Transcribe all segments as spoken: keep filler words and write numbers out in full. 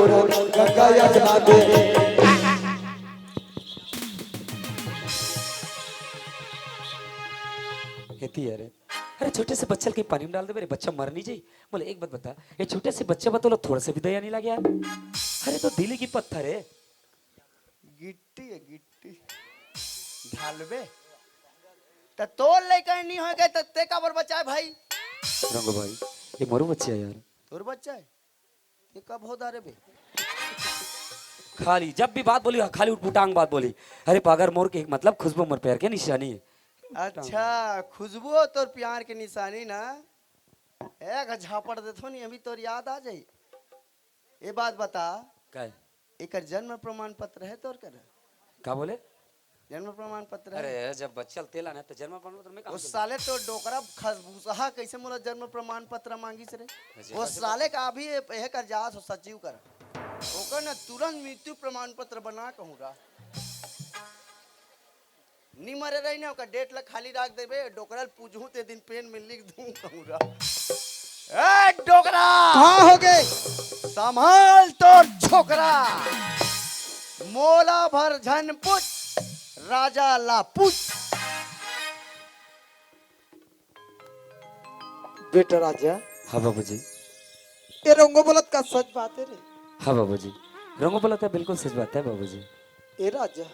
गंगा यमुना दे। खेती है रे। अरे, छोटे से बच्चा ल कहीं पानी में डाल देबे रे, बच्चा मर नहीं जाई। बोले, एक बात बता, ये छोटे से बच्चा बा, तोला थोड़ा से भी दया नहीं लगे यार। अरे, तो दिल की पत्थर है। गिट्टी है, गिट्टी। ढालबे। त तोर लइका नहीं होय गए, त ते काबर बचाए भाई? रंगो भाई, ये मोरो बच्चा है यार। तोर बच्चा है? ये कब हो दारे बे? खाली जब भी बात बोली, खाली उटपुटांग बात बोली। अरे पागल, मोर के मतलब खुशबू मोर प्यार के निशानी है। अच्छा, खुशबू तोर प्यार के निशानी ना? एक झापड़ देथो नहीं, अभी तोर याद आ जाई। ये बात बता, का है? एकर जन्म प्रमाण पत्र है तोर कर? का बोले? जन्म प्रमाण पत्र है? अरे, जब बच्चा ल तेला ना, तो जन्म प्रमाण पत्र में कहाँ वो से साले तो डोकरा खसभूसहा कैसे मोला जन्म प्रमाण पत्र मांगिस रे? अच्छा, वो कैसे साले पता? का अभी ये, ये कर जा सो सचिव कर। ओकर ना तुरंत मृत्यु प्रमाण पत्र बना कहूँ रा। नी मरे रही ना, ओकर डेट ला खाली राख देबे, डोकरा ल पूजहूँ ते दिन पेन में लिख दूँ कहूँ रा। ए डोकरा! का हो गे? संभाल तोर छोकरा। मोला भर झन पूछ, राजा ला पूछ। बेटा राजा। हाँ बाबूजी। ए रंगो बोलत का सच बात है रे? हाँ बाबूजी, रंगो बोलत है, बिल्कुल सच बात है बाबूजी। ए राजा,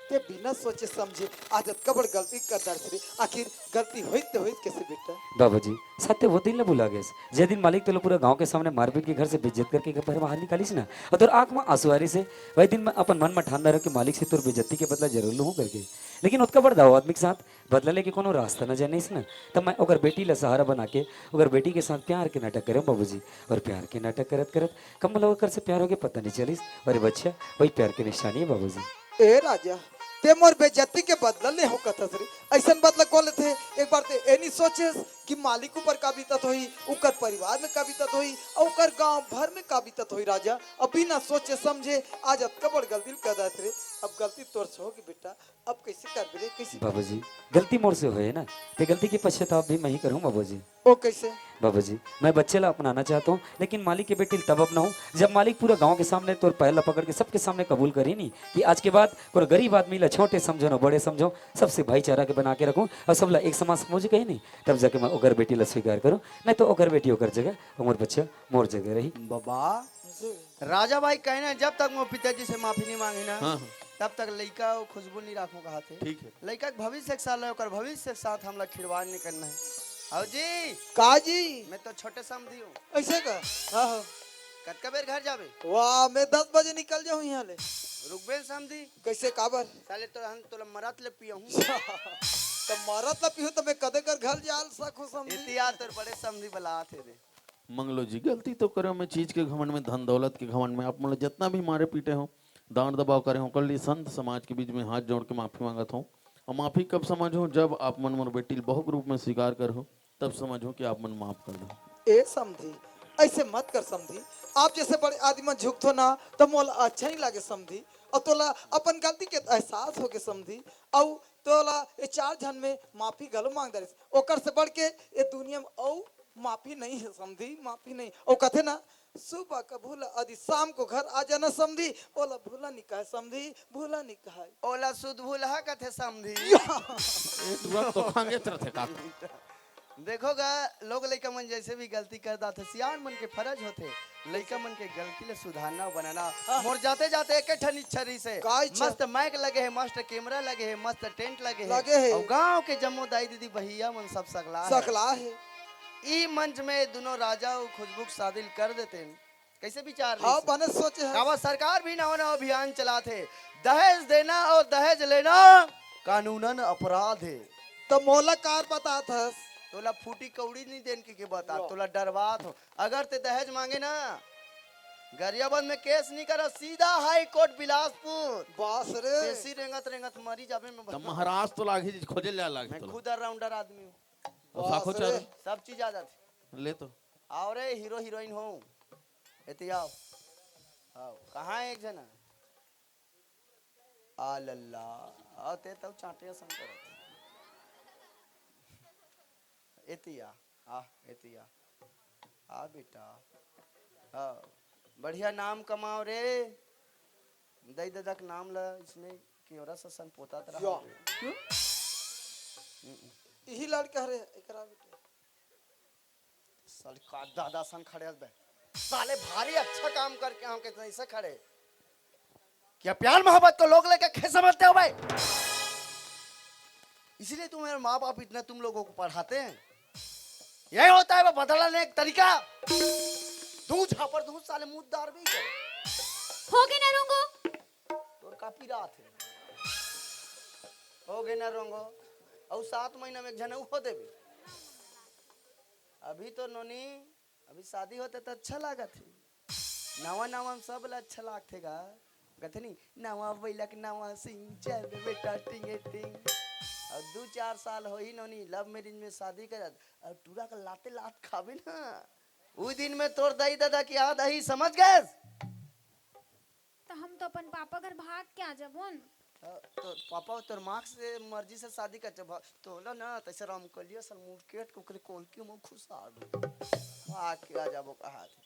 ते बिना सोचे समझे आज अतका बड़ गलती कर डारस रे। आखिर गलती होई ते होई कैसे बेटा? बाबूजी, सत्य वो दिन ले भुला गए, जे दिन मालिक तोला पूरा गांव के सामने मार पीट के घर से बेइज्जत करके घर बाहर निकालिस ना, और तोर आंख में आंसू आ रहिस हे। वही दिन मैं अपन मन में ठान डारे हूँ कि मालिक से तोर बेइज्जती के बदला जरूर लूहूँ करके। लेकिन ओतका बड़ दाऊ आदमी के साथ बदला लेके कोनो रास्ता न जानिस ना, तब मैं ओकर बेटी ला सहारा बना के ओकर बेटी के साथ प्यार के नाटक करे हूँ बाबूजी। और प्यार के नाटक करत करत कब मोला ओकर से प्यार होगे पता नहीं चलिस। अरे बच्चा, वही प्यार के निशानी है बाबूजी। ए राजा, ते मोर बेइज्जती के बदला ले हो कथस रे। ऐसन बदला को लेथे? एक बार ते ए नहीं सोचेस कि मालिक ऊपर का बीतत होही, उकर परिवार में का बीतत होही, और उकर गांव भर में का बीतत होही राजा। अभी ना सोचे समझे आज अतका बड़ गलती कर देत रे। अब गलती तोर से होगी बेटा, अब कैसे करबे रे, कैसे? बाबूजी, गलती मोर से होए ना, ते गलती के पश्चाताप भी मैं ही करूँ बाबूजी। ओ कैसे? बाबूजी, मैं बच्चे ला अपनाना चाहता हूँ, लेकिन मालिक के बेटी तब अपनाऊँ जब मालिक पूरा गांव के सामने तोर पैर ला पकड़ के सबके सामने कबूल करी नी कि आज के बाद कोनो गरीब आदमी ला छोटे समझो ना बड़े समझो, सबसे भाईचारा के बना के रखूँ और सबला एक समान समझ के ही नहीं, तब जाके मैं ओकर बेटी ला स्वीकार करूँ। नहीं तो ओकर बेटी ओकर जगह, मोर बच्चा मोर जगह रही। बाबा, राजा भाई कहना है, जब तक मोर पिताजी से माफी नहीं मांगे ना, हाँ, हाँ। तब तक लइका अउ खुशबू नहीं राखूं कहा थे। ठीक है। लइका के भविष्य के साथ है, ओकर भविष्य के साथ हमला खिलवाड़ नहीं करना है। आओ जी। का जी? मैं तो छोटे समधी हूँ। ऐसे का? हाँ, हाँ। कतका बेर घर जाबे? वाह, मैं दस बजे निकल जाऊँ यहाँ ले। रुकबे न समधी। कैसे, काबर? साले तो हम तोला मरत ले पियहूँ। तो मरत ले पियहूँ तो मैं कदे कर घर जाल सकूँ समधी? इतिया तोर बड़े समधी बलात हे रे। मंगलो जी, गलती तो करे हों मैं, चीज के घमंड में, धन दौलत के घमंड में आप मन ल जतना भी मारे पीटे हों, डांट दबाव करे हों, ओकर लिए संत समाज के बीच में हाथ जोड़ के माफी मांगत हों। और माफी कब समझहूं? जब आप मन मोर बेटी ल बहू के रूप में स्वीकार करहू, तब समझहूं कि आप मन माफ कर दो। ए समधी, ऐसे मत कर समधी। आप जैसे बड़े आदमी मन झुकथो ना, तो मोला अच्छा नहीं लागे समधी। और तोला अपन गलती के एहसास होगे समधी। और तोला ये चार झन में माफी घलो मांग डारिस। ओकर से बढ़ के ये दुनिया में अउ माफी नहीं है समधी, माफी नहीं। ओ कथे ना, सुबह का भूला आदि शाम को घर आ जाना समधी, ओला भूला नहीं कहे समधी, भूला नहीं कहे। ओला सुध भूलहा कथे समधी। या। ए, तुरंत तो खांगे तरह थे का। देखो गा, लोग लइका मन जैसे भी गलती कर दाथे, सियान मन के फर्ज होथे लइका मन के गलती ले सुधारना, बनाना। हाँ। मोर जाते जाते एक ठन इच्छा रहिस हे। का इच्छा? मस्त माइक लगे हे, मस्त कैमरा लगे हे, मस्त टेंट लगे हे। लगे हे। अउ गांव के जम्मो दाई दीदी भैया मन सब सकला हे। सकला हे। ई मंच में दुनो राजा अउ खुशबू के शादी ल कर देतेन, कैसे विचार हाँ, रहिस? बने सोचे हे। काबर सरकार भी नवा नवा अभियान चलात हे, दहेज देना और दहेज लेना कानूनन अपराध हे। तो मोला कार बतात हस? तोला फूटी कौड़ी नहीं देन के, के बता, वाह। तोला डरवात हो। अगर ते दहेज मांगे ना, गरियाबंद में केस नहीं करा, सीधा हाई कोर्ट बिलासपुर। बास रे। पेशी रेंगत रेंगत मरी जाबे मैं तो बता। महाराज तो लागी जी, खोजे ले लागी मैं तोला। खुद ऑलराउंडर आदमी हूँ। और बास साखो रे। चारो। सब चीज आ जाती। ले तो। आओ रे हीरो हीरोइन हो। एती आओ। आओ। कहाँ है एक जना? आ लल्ला। आओ ते तब चाटे असन करत। एती आ। आ, एती आ। आ बेटा। आओ। बढ़िया नाम कमाओ रे। दई ददा के नाम ला इसने केवरा ससन पोतात रहा। या। हम्म? इही लड़का हरे, एकरा बेटे। साले का दादा सन खड़े हस बे। साले भारी अच्छा काम करके हम कितना ऐसे खड़े। क्या प्यार मोहब्बत को लोग लेके कैसे समझते हो भाई? इसीलिए तुम्हें माँ बाप इतना तुम लोगों को पढ़ाते हैं। यही होता है वो बदला लेने का तरीका। दू झापड़ दू साले मुंहदार भी करे। हो गे ना रोंगो। तोर का पीरा आथे? हो गे ना रोंगो। अउ सात महीना में एक झन अउ हो देबे। अभी तो नोनी, अभी शादी होते तो अच्छा लागत हे। नवा नवा में सब ला अच्छा लागथे गा। कथे नहीं, नवा बैलक नवा सिंग, चल बेटा टिंगे टिंग। अउ दू चार साल होही नोनी, लव मैरिज में शादी करत, अउ टूरा का लाते लात खाबे ना। उ दिन में तोर दाई दादा के याद आही, समझ गएस? त हम तो अपन पापा घर भाग के आ जाबोन। अ, तोर पापा अउ तोर माँ से मर्जी से शादी कर जब तोला ना तैसे रामकलिया सन मुरकेट कुकरे कोलकी में खुश आ गो। भाग के आ जाबो कहा थे।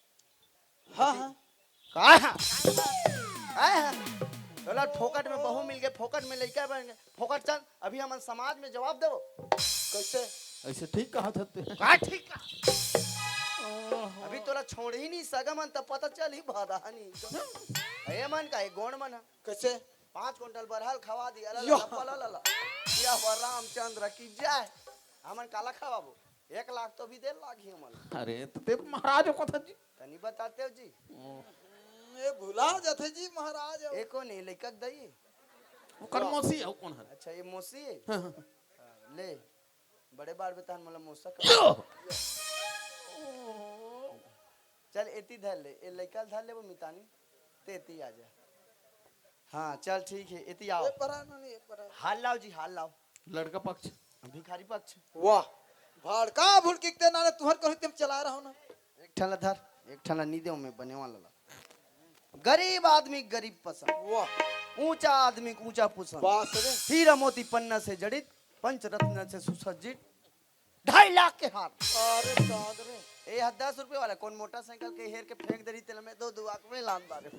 हाँ, हाँ। का है? का है? तोला फोकट में बहू मिल गए, फोकट में लइका बन गए, फोकट चल। अभी हमन समाज में जवाब देबो। कैसे? ऐसे ठीक कहा था तू। का ठीक कहा? अभी तोला छोड़ ही नहीं सगा मन, तब पता चल ही भादा नहीं। ए मन का, ए गोंड मन ह। कैसे? पाँच कुंटल बरहल खवा दिया, ला, यो। ला, ला, ला, ला। या हुआ रामचंद्र की जय। हमन काला खवाबो? एक लाख तो भी दे लागी हमन। अरे, तो ते महाराज हो कथा जी। तनी बताते हो जी। हम्म, ये भुला जाते जी महाराज। ए कोन ए लइका के दई? ओकर मौसी है, वो कौन है? अच्छा, ये मौसी है? हाँ, हाँ। हाँ, ले। बड़े बार बेतान मोला मौसा कर। यो! चल, एती धर ले, ए लइका ल धर ले, वो मितानी। ते एती आ जा। हाँ, चल, ठीक है, एती आओ। ये परा ना, नहीं, ये परा। हाल लाओ जी, हाल लाओ। लड़का पक्ष। भिखारी पक्ष। वाह, भाड़का भुड़की के ते नाले तुहर कहीं तेम चला रहा हो ना। एक ठन ला धर, एक ठन ला नी देव मैं बने वाला ला। गरीब आदमी गरीब पसंद। वाह। ऊंचा आदमी ऊंचा पसंद। बास रे। हीरा मोती पन्ना से जड़ित, पंच रत्न से सुसज्जित, ढाई लाख के हार। अरे साध रे। ए हा दस रुपये वाला, कौन मोटरसाइकिल के हेर के फेंक दे रही, तेल में दो दो आंख में लान बारे।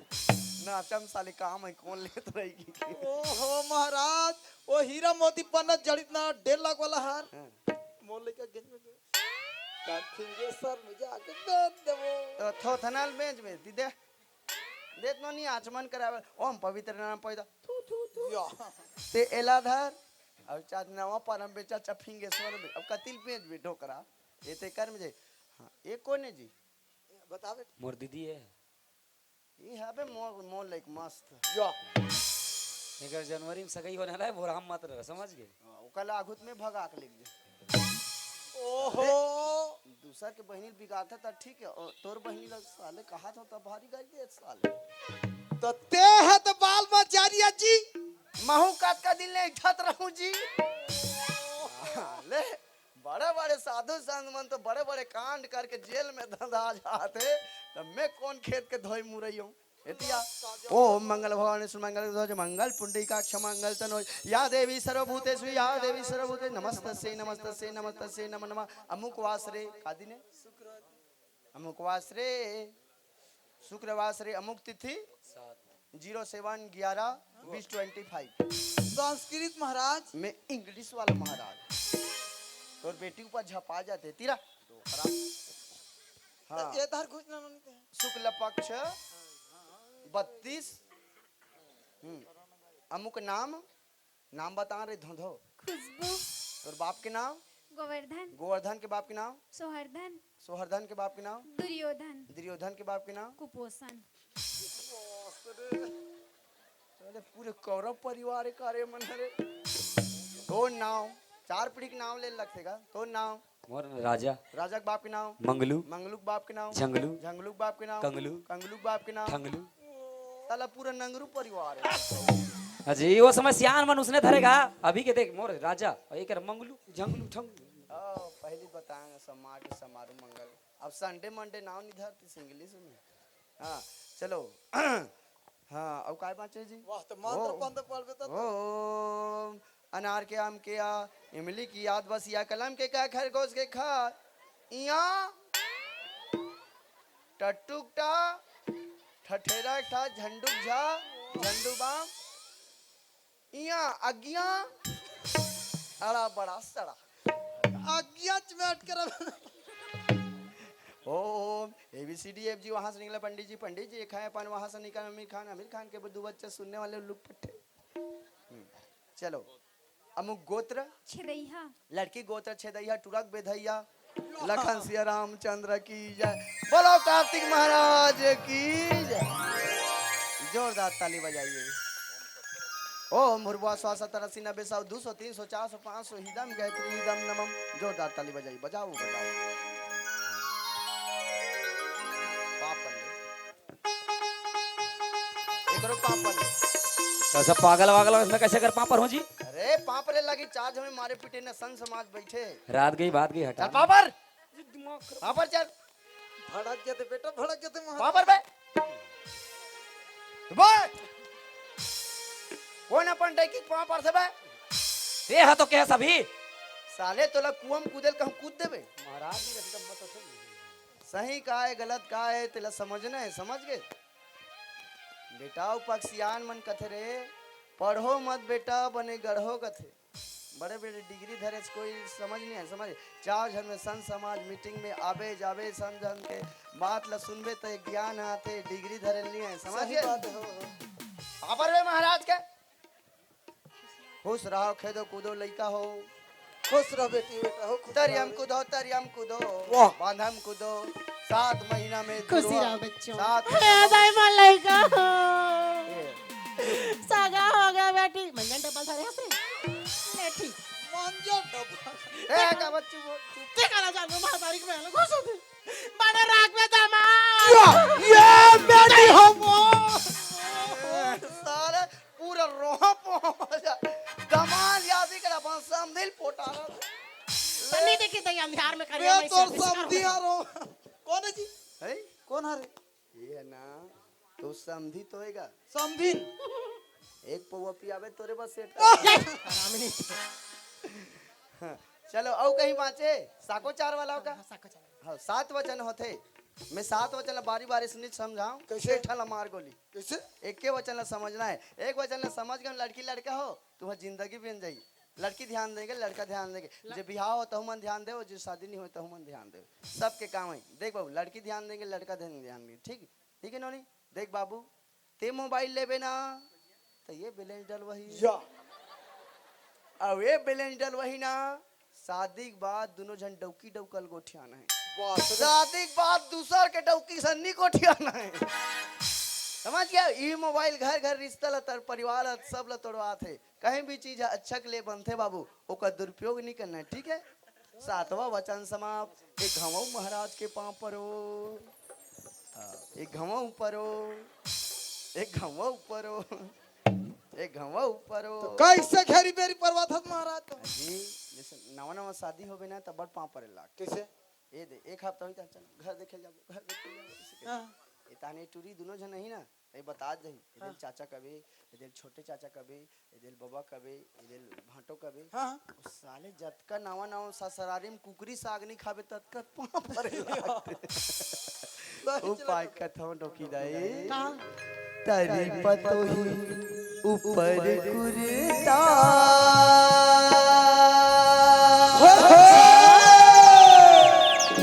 ना चम साले काम है, कौन लेत रही की? ओहो महाराज, वो हीरा मोती पन्ना जड़ित ना डेढ़ लाख वाला हार। हाँ। मोर लेके गेंज में गए। कान फिंगे सर में जाके बेच देबो। तो थो थनाल बेच में, दी दे। देत नो नहीं आचमन करावे, ओम पवित्र नाम पैदा। थू, थू, थू। या। ते एला धर, अब चाच नवा परम बेचा चफिंगे स्वर में। अब कतिल पेंच बे ढोकरा, ए ते कर में जे। हाँ, ए कोने जी? बतावे। मोर दीदी है। ए हबे मोर, मोर लाइक मस्त। या। एकर जनवरी में सगाई होने वाला है, बोराम मत रह, समझ गए? हाँ, ओकर ला आघुत में भगा के लेके जे। ओहो। दूसर के बहिनी बिगाड़ता त ठीक है, और तोर बहिनी ला साले कहा था तब भारी गाली दे साले। तो ते है तो बाल बचारिया जी। महू कतका दिन ले इठत रहूं जी। ले, बड़े-बड़े साधु संत मन तो बड़े-बड़े कांड करके जेल में धंधा जात हे, त मैं कौन खेत के धोई मुरई हूँ? एतिया, ओम मंगल भगवान विष्णु मंगल ध्वज मंगल पुंडरीकाक्ष मंगल तनोज, या देवी सर्वभूतेषु, या देवी सर्वभूते, नमस्तस्यै, नमस्तस्यै, नमस्तस्यै, नमः नमः। अमुक वासरे, का दिन है? अमुक वासरे, शुक्रवासरे, अमुक तिथि, जीरो सेवन ग्यारह बीस ट्वेंटी फाइव। संस्कृत महाराज। मैं इंग्लिश वाला महाराज। तोर बेटी ऊपर झपा जाते, तीरा। तो खराब। हाँ। ये तार घुसना नहीं थे। शुक्ल पक्ष बत्तीस। हम्म। अमुक नाम, नाम बता रे धोंधो। खुशबू। तोर बाप के नाम? गोवर्धन। गोवर्धन के बाप के नाम? सोहरधन। सोहरधन के बाप के नाम? दुर्योधन। दुर्योधन के बाप के नाम? कुपोषण। अरे पूरे कौरव परिवार का रे मन रे। तोर नाम, चार पीढ़ी के नाम ले लगथे का? तोर नाम? मोर राजा। राजा के बाप के नाम? मंगलू। मंगलू के बाप के नाम? झंगलू। झंगलू के बाप के नाम? कंगलू। कंगलू के बाप के नाम? ठंगलू। साला पूरा नंगरू परिवार है। अजय, वो समय सियान मन उसने धरेगा। अभी के देख, मोर राजा, और एक मंगलू, झंगलू, ठंगलू। ओ, पहली बताएंगे समाज के समारोह मंगल। अब संडे मंडे नाम नहीं धरती इंग्लिश में। हाँ, चलो। हाँ, अब काय बाँचे जी? वाह, तो मंत्र ओ, पंथ पढ़बे तो। ओम अनार के, आम के आ, इमली की याद बस या, कलम के का, खरगोश के खा, इया, टट्टू टा, ठठेरा एक ठा झंडू झा, झंडू बाम। इया अगिया अड़ा बड़ा सड़ा। अगिया में अटके रह। ओम A B C D F G, वहां से निकला पंडित जी, पंडित जी खाए पान, वहां से निकला आमिर खान, आमिर खान के दो बच्चे सुनने वाले उल्लू पट्टे। हम्म, चलो। अमुक गोत्र छेदैहा। लड़की गोत्र छेदैहा, टुरक बेधैया। लखन सिया रामचंद्र की जय। बोलो कार्तिक महाराज की जय। जोरदार ताली बजाइए। ओम भूर्भुवः स्वः सत्तर अस्सी नब्बे सौ दो सौ तीन सौ चार सौ पाँच सौ हिदम गायत्री हिदम नमम। जोरदार ताली बजाइए, बजाओ, बजाओ। पाँव पर ले। एकरो पाँव पर ले। कैसा पागल वागल हो, इसमें कैसे कर पाँव पर हो जी? अरे पाँव पर लगी, चार झमे मारे पीटे न संत समाज बैठे। रात गई, बात गई, हटा। चल पाँव पर। ये दिमाग खराब। पाँव पर चल। भड़क गए थे बेटा, भड़क गए थे महाराज। पाँव पर बे। बे। कौन अपन डैकी पाँव पर से बे? ये हा तो कहे सभी। साले तोला कुआं में कूदे ल कहूं कूद देबे। महाराज जी रख दम मत असल। सही का हे, गलत का हे, तेला समझना हे, समझ गे? बेटा, उ पक्सियान मन कथे रे, पढ़ो मत बेटा, बने गढ़ो कथे। बड़े-बड़े डिग्री धरे से कोई समझ नहीं हे, समझ? चार झन में संत समाज मीटिंग में आबे जाबे, संत झन के बात ला सुनबे त ज्ञान आथे, डिग्री धरे नहीं हे, समझ? सही बात हे, हो, हो। पाँव पर बे महाराज के। खुश रहो, खेदो कूदो लइका हो। खुश रहो बेटी, बेटा हो, खुश तरियम रहो। कूदो, तरियम कूदो, वाह। बांधम कूदो, सात महीना में खुशी दुर्गा, रहो बच्चों। सात ए, दाई मन लइका हो। ए। सगा हो गया बेटी। मंजन डबल था रे हंस रे। बेटी। मंजन डबल। ए, का बच्चू बोल, चुप। ते काला जान महतारी के महल घुस होते। बड़े राग में दमा। या, ये बेटी हो वो। सारे पूरा रोहा पोहा हो जा। दमाल याद ही कर अपन समधिल पोटारा। तन्नी देखी दई अंधियार में करिया ये में तोर से बिस्तर समधिया में। रो। कौन हे जी? है? कौन हे रे? ये हे ना, तो समधी तो होएगा। समधिन। एक पौवा पियाबे तोरे बस सेठ का। हरामी नहीं। हाँ, चलो, अउ कहीं बाँचे? साको चार वाला हो का? हाँ, साको चार। हाँ, सात वचन होथे। मैं सात वचन ला बारी-बारी से नहीं समझाऊं। कैसे? सेठा ला मार गोली। कैसे? एके वचन ला समझना हे। एक वचन ला समझ गए, लड़की लड़का हो, तुम्हार जिंदगी बन जाई। लड़की ध्यान देंगे, लड़का ध्यान देंगे। ल- जे बिहाव हो, तहु मन ध्यान दे, जे शादी नहीं हो, तहु मन ध्यान दे। सबके काम हे। देख बाबू, लड़की ध्यान देंगे, लड़का ध्यान, ध्यान देंगे। ठीक? ठीक हे नोनी? देख बाबू, ते मोबाइल लेबे ना, त ये बैलेंस डलवाही। या। अउ ये बैलेंस डलवाही ना, शादी के बाद दुनों झन डौकी डौकल गोठियाना हे। बाप रे। शादी के बाद दूसर के डौकी से नी गोठियाना हे। समझ गया? ई मोबाइल घर घर रिश्ता ल तर परिवार ल सब ल तोड़वात हे। कहीं भी चीज ह अच्छा के लिए बनथे बाबू, ओकर दुरुपयोग नहीं करना हे, ठीक हे? सातवां वचन समाप्त। एक घांव महाराज के पांव परो। हाँ, एक घांव परो। एक घांव परो। एक घांव परो। तो कैसे घेरी बेरी परवाथत महाराज तो? जी, जैसे नवा नवा शादी होबे ना, तब बड़ पांव परे लाग। कैसे? ये दे, एक हफ्ता होई त चल, घर देखे जाबो, घर देखे जाबो, ऐसे कहे। हाँ। ये ताने टूरी दुनों झन नहीं ना, ये बता दही, ये दिल हाँ। चाचा कबे, ये दिल छोटे चाचा कबे, ये दिल बबा कबे, ये दिल भांटो कबे। हाँ। उस साले जतका नवा नवा ससुरारी में कुकरी साग नहीं खाबे, ततका पांव परे लागथे। सही ओ चला पाय तो। कथौं डोकी दाई। कहाँ? तरी पतोही ऊपर कुर्ता। हो, हो।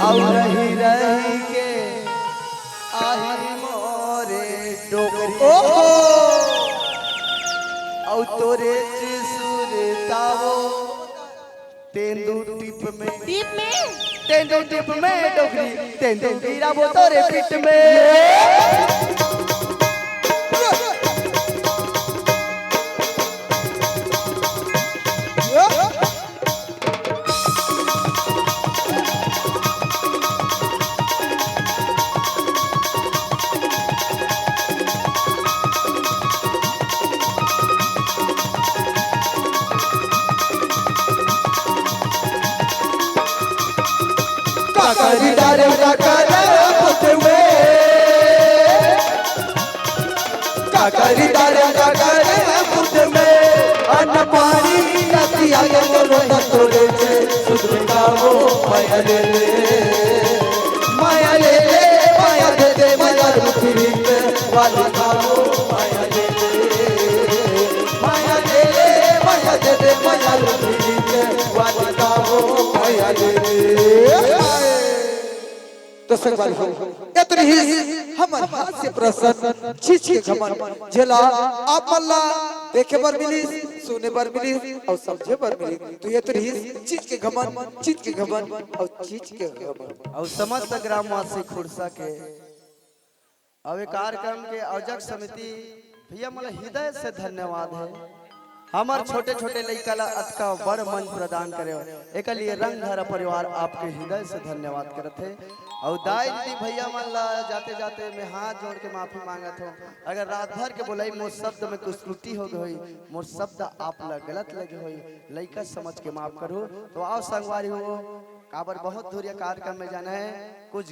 अउ रही रही के आही मोरे डोकरी। ओहो। अउ तोरे सुरताओ तेंदू टिप में। टिप में? तेंदू टिप में डोकरी, तेंदू गिराबो तोरे पिट में। काकरी डारे काकर पुत में, काकरी डारे काकर पुत में, अन्न पानी नदिया के लोटा तोड़े छे, सुधरी का वो माया ले ले, माया ले ले, माया दे दे, माया रुचि रीत, वा बताओ माया दे दे, माया दे दे, माया दे दे, माया लुटी के, बताओ माया दे दे। तो संगवारी हो, एतरी ही हमर हास्य प्रसंग चीज के घमंड, जेला आप मन ला देखे बर मिलिस, सुने बर मिलिस अउ समझे बर मिलिस। तो एतरी ही चीज के घमंड, चीज के घमंड अउ चीज के घमंड। अउ समस्त ग्रामवासी खुर्सा के अउ ए कार्यक्रम के आयोजक समिति भैया, मोला हृदय से धन्यवाद हे। हमर छोटे-छोटे लइका ला अतका बड़ मंच प्रदान करे हो, एकर लिए रंगधरा परिवार आपके हृदय से धन्यवाद करत हे। अउ दाई दीदी भैया मन ला जाते-जाते मैं हाथ जोड़ के माफी मांगत हूँ, अगर रात भर के बोलाई मोर शब्द में कुछ त्रुटि हो गई होई, मोर शब्द आप ला गलत लगे होई, लइका समझ के माफ करू। तो आओ संगवारी हो, काबर बहुत दूरिया कार्यक्रम में जाना है, कुछ